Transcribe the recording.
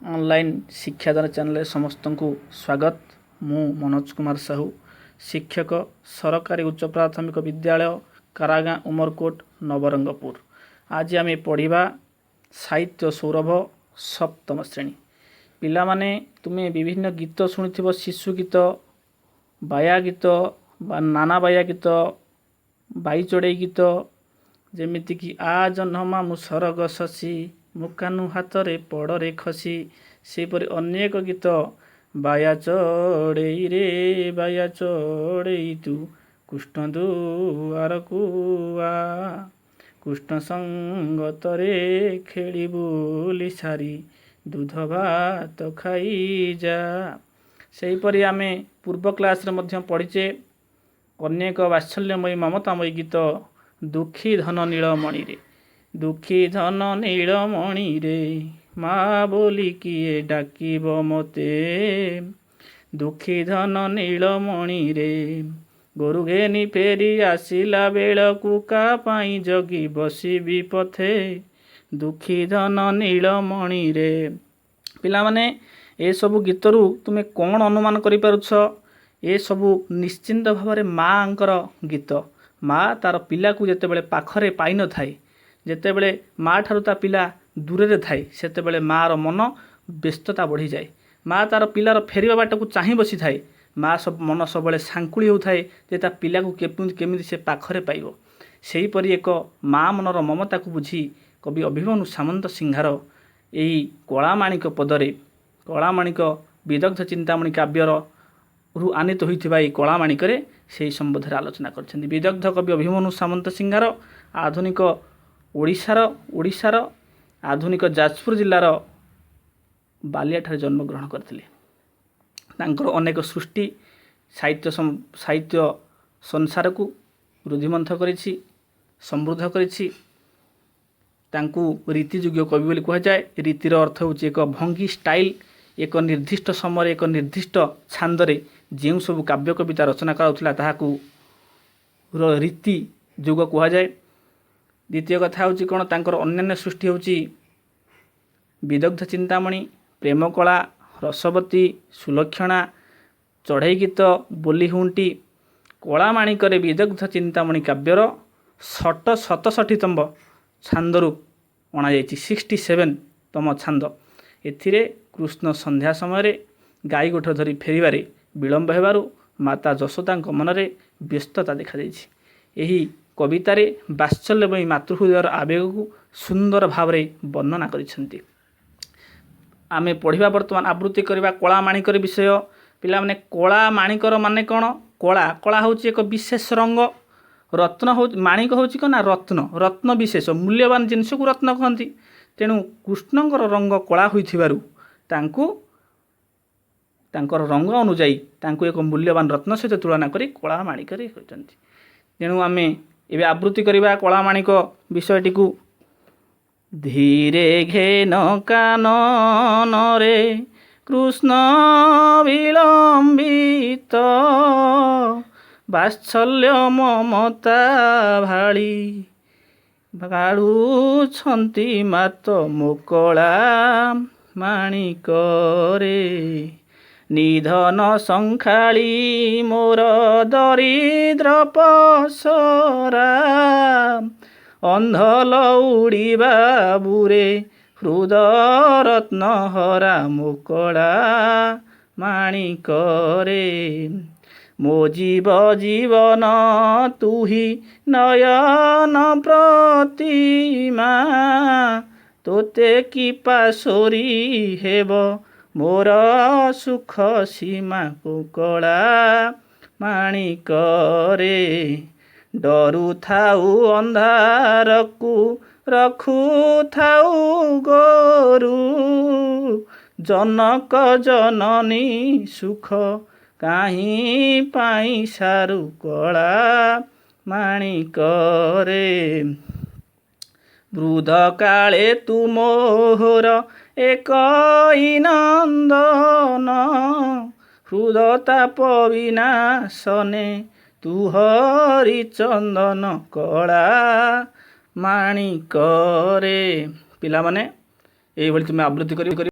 Online ଶିକ୍ଷାଦାନ ଚ୍ୟାନେଲରେ ସମସ୍ତଙ୍କୁ ସ୍ୱାଗତ। ମୁଁ ମନୋଜ କୁମାର ସାହୁ, ଶିକ୍ଷକ, ସରକାରୀ ଉଚ୍ଚ ପ୍ରାଥମିକ ବିଦ୍ୟାଳୟ, କାରାଗାଁ, ଉମରକୋଟ, ନବରଙ୍ଗପୁର। ଆଜି ଆମେ ପଢ଼ିବା ସାହିତ୍ୟ ସୌରଭ, ସପ୍ତମ ଶ୍ରେଣୀ। ପିଲାମାନେ, ତୁମେ ବିଭିନ୍ନ ଗୀତ ଶୁଣିଥିବ, ଶିଶୁ ଗୀତ, ବାୟା ଗୀତ ବା ନାନା ବାୟା ଗୀତ, ବାଇ ଚଢ଼େଇ ଗୀତ, ଯେମିତିକି ଆ ଜହ୍ନ ମାମୁଁ ସରଗ ଶଶୀ, ମୁଁ କାହ୍ନୁ ହାତରେ ପଡ଼ରେ ଖସି। ସେହିପରି ଅନେକ ଗୀତ, ବାୟା ଚଢ଼େଇ ରେ ବାୟା ଚଢ଼େଇ, ତୁ କୃଷ୍ଣ ଦୁଆରକୁ ଆ, କୃଷ୍ଣ ସଙ୍ଗତରେ ଖେଳି ବୁଲି ସାରି ଦୁଧ ଭାତ ଖାଇ ଯା। ସେହିପରି ଆମେ ପୂର୍ବ କ୍ଲାସ୍ରେ ମଧ୍ୟ ପଢ଼ିଛେ ଅନେକ ବାତ୍ସଲ୍ୟମୟୀ, ମମତାମୟୀ ଗୀତ। ଦୁଃଖୀ ଧନ ନୀଳମଣିରେ, ଦୁଃଖୀ ଧନ ନୀଳମଣିରେ, ମା ବୋଲି କିଏ ଡାକିବ ମୋତେ? ଦୁଃଖୀ ଧନ ନୀଳମଣିରେ, ଗୋରୁ ଘେନି ଫେରି ଆସିଲା ବେଳକୁ କା ପାଇଁ ଜଗି ବସିବି ପଥେ? ଦୁଃଖୀ ଧନ ନୀଳମଣିରେ। ପିଲାମାନେ, ଏସବୁ ଗୀତରୁ ତୁମେ କ'ଣ ଅନୁମାନ କରିପାରୁଛ? ଏସବୁ ନିଶ୍ଚିନ୍ତ ଭାବରେ ମାଆଙ୍କର ଗୀତ। ମା ତାର ପିଲାକୁ ଯେତେବେଳେ ପାଖରେ ପାଇନଥାଏ, ଯେତେବେଳେ ମା ଠାରୁ ତା ପିଲା ଦୂରରେ ଥାଏ, ସେତେବେଳେ ମାଆର ମନ ବ୍ୟସ୍ତତା ବଢ଼ିଯାଏ। ମା ତାର ପିଲାର ଫେରିବା ବାଟକୁ ଚାହିଁ ବସିଥାଏ। ମା ସବୁ ମନ ସବୁବେଳେ ଶାଙ୍କୁଳି ହେଉଥାଏ ଯେ ତା ପିଲାକୁ କେମିତି ସେ ପାଖରେ ପାଇବ। ସେହିପରି ଏକ ମା ମନର ମମତାକୁ ବୁଝି କବି ଅଭିମନ୍ୟୁ ସାମନ୍ତ ସିଂହାର ଏଇ କଳାମାଣିକ ପଦରେ, କଳାମାଣିକ ବିଦଗ୍ଧ ଚିନ୍ତାମଣି କାବ୍ୟର ରୁ ଆନୀତ ହୋଇଥିବା ଏଇ କଳାମାଣିକରେ ସେହି ସମ୍ବନ୍ଧରେ ଆଲୋଚନା କରିଛନ୍ତି। ବିଦଗ୍ଧ କବି ଅଭିମନ୍ୟୁ ସାମନ୍ତ ସିଂହାର ଆଧୁନିକ ଓଡ଼ିଶାର ଆଧୁନିକ ଯାଜପୁର ଜିଲ୍ଲାର ବାଲିଆଠାରେ ଜନ୍ମଗ୍ରହଣ କରିଥିଲେ। ତାଙ୍କର ଅନେକ ସୃଷ୍ଟି ସାହିତ୍ୟ ସଂସାରକୁ ରୁଧିମନ୍ଥ କରିଛି, ସମୃଦ୍ଧ କରିଛି। ତାଙ୍କୁ ରୀତିଯୁଗୀୟ କବି ବୋଲି କୁହାଯାଏ। ରୀତିର ଅର୍ଥ ହେଉଛି ଏକ ଭଙ୍ଗୀ, ଷ୍ଟାଇଲ୍। ଏକ ନିର୍ଦ୍ଦିଷ୍ଟ ସମୟରେ ଏକ ନିର୍ଦ୍ଦିଷ୍ଟ ଛାନ୍ଦରେ ଯେଉଁ ସବୁ କାବ୍ୟ କବିତା ରଚନା କରାଯାଉଥିଲା, ତାହାକୁ ରୀତି ଯୁଗ କୁହାଯାଏ। ଦ୍ୱିତୀୟ କଥା ହେଉଛି କ'ଣ? ତାଙ୍କର ଅନ୍ୟାନ୍ୟ ସୃଷ୍ଟି ହେଉଛି ବିଦଗ୍ଧ ଚିନ୍ତାମଣି, ପ୍ରେମକଳା, ରସବତୀ, ସୁଲକ୍ଷଣା, ଚଢ଼େଇ ଗୀତ, ବୋଲି ହୁଣ୍ଟି। କଳାମାଣିକରେ ବିଦଗ୍ଧ ଚିନ୍ତାମଣି କାବ୍ୟର 67ତମ ଛାନ୍ଦରୁ ଅଣାଯାଇଛି, 67 ତମ ଛାନ୍ଦ। ଏଥିରେ କୃଷ୍ଣ ସନ୍ଧ୍ୟା ସମୟରେ ଗାଈ ଗୋଠ ଧରି ଫେରିବାରେ ବିଳମ୍ବ ହେବାରୁ ମାତା ଯଶୋଦାଙ୍କ ମନରେ ବ୍ୟସ୍ତତା ଦେଖାଯାଇଛି। ଏହି କବିତାରେ ବାତ୍ସଲ୍ୟମୟୀ ମାତୃହୃଦୟର ଆବେଗକୁ ସୁନ୍ଦର ଭାବରେ ବର୍ଣ୍ଣନା କରିଛନ୍ତି। ଆମେ ପଢ଼ିବା ବର୍ତ୍ତମାନ, ଆବୃତ୍ତି କରିବା କଳାମାଣିକର ବିଷୟ। ପିଲାମାନେ, କଳା ମାଣିକର ମାନେ କ'ଣ? କଳା ହେଉଛି ଏକ ବିଶେଷ ରଙ୍ଗ। ରତ୍ନ ହେଉଛି, ମାଣିକ ହେଉଛି କ'ଣ ନା ରତ୍ନ। ରତ୍ନ ବିଶେଷ, ମୂଲ୍ୟବାନ ଜିନିଷକୁ ରତ୍ନ କହନ୍ତି। ତେଣୁ କୃଷ୍ଣଙ୍କର ରଙ୍ଗ କଳା ହୋଇଥିବାରୁ ତାଙ୍କୁ ତାଙ୍କର ରଙ୍ଗ ଅନୁଯାୟୀ ତାଙ୍କୁ ଏକ ମୂଲ୍ୟବାନ ରତ୍ନ ସହିତ ତୁଳନା କରି କଳା ମାଣିକରେ କହିଛନ୍ତି। ତେଣୁ ଆମେ ଏବେ ଆବୃତ୍ତି କରିବା କଳାମାଣିକ ବିଷୟଟିକୁ। ଧୀରେ ଘେନ କାନନରେ କୃଷ୍ଣ ବିଳମ୍ବିତ ବାତ୍ସଲ୍ୟ ମମତା ଭାଳି ଢାଳୁଛନ୍ତି ମାତ ମୋ କଳା ମାଣିକରେ। ନିଧନ ସଙ୍ଖାଳି ମୋର ଦରିଦ୍ର ପସରା, ଅନ୍ଧ ଲଉଡ଼ି ବାବୁରେ ହୃଦ ରତ୍ନ ହରା ମୋ କଳା ମାଣିକରେ। ମୋ ଜୀବ ଜୀବନ ତୁହି ନୟନ ପ୍ରତିମା, ତୋତେ କି ପାଶୋରି ହେବ ମୋର ସୁଖ ସୀମା କଳା ମାଣିକରେ। ଡରୁଥାଉ ଅନ୍ଧାରକୁ, ରଖୁଥାଉ ଗୋରୁ, ଜନକ ଜନନୀ ସୁଖ କାହିଁ ପାଇଁ ସାରୁ କଳା ମାଣିକରେ। ବୃଦ୍ଧ କାଳେ ତୁ ମୋହର ଏକଇ ନନ୍ଦନ, ହୃଦ ତାପ ବିନାଶନେ ତୁ ହରିଚନ୍ଦନ କଳା ମାଣିକରେ। ପିଲାମାନେ, ଏଇଭଳି ତୁମେ ଆବୃତ୍ତି କରି